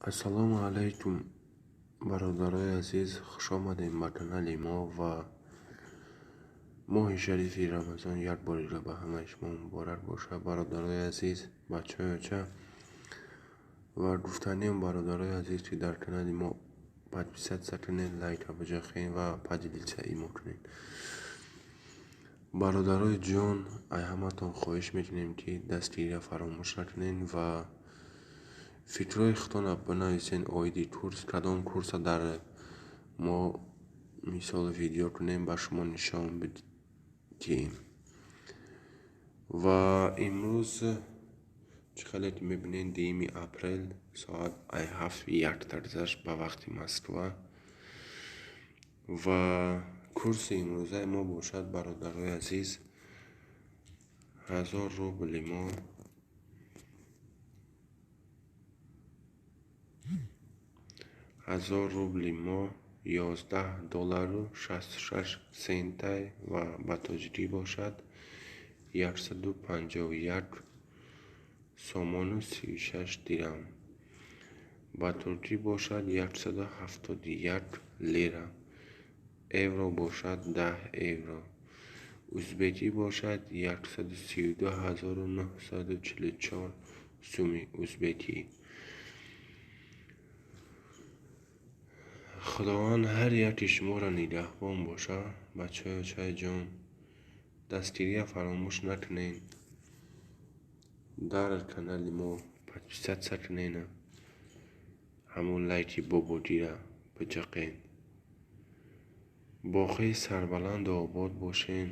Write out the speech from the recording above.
Ассалому алайкум, бародарои азиз, хушомадем ба канали мо ва моҳи шарифи Рамазон як бори дигар ба ҳамаи шумо муборак бошад, бародарои азиз, бачаҳои оча. Ва гуфтаниам, бародарои азиз, ки дар канали мо подписаться кунед, лайка биҷахед ва поделиться имо кунед. Бародарои ҷон, ай ҳаматон хоҳиш мекунем, ки дастгириро фаромӯш накунед ва фикрҳои худтонро бинависед оиди курс, кадом курса дар мо мисол видео кунем, ба шумо нишон бидиҳем. Ва имрӯз чӣ хеле ки мебинед, 2 апрел, соат ай 7:01 гузашт ба вақти Москва. Ва курси имрӯзаи мо бошад, бародарои азиз, 1000 рубли мо 1000 рубли мо 11 доллару 66 центай ва ба тоҷикӣ бошад 151 сомону 36 дирам, ба туркӣ бошад 171 лира, евро бошад 10 евро, узбекӣ бошад 132 944 суми узбекӣ. Худованд ҳар яки шуморо нигаҳбон бошад, бачаҳои очаи ҷон. Дастгириро фаромӯш накунед, дар канали мо подписаться кунед, ҳамун лайки бобогира биҷақед. Боқӣ сарбаланду обод бошед.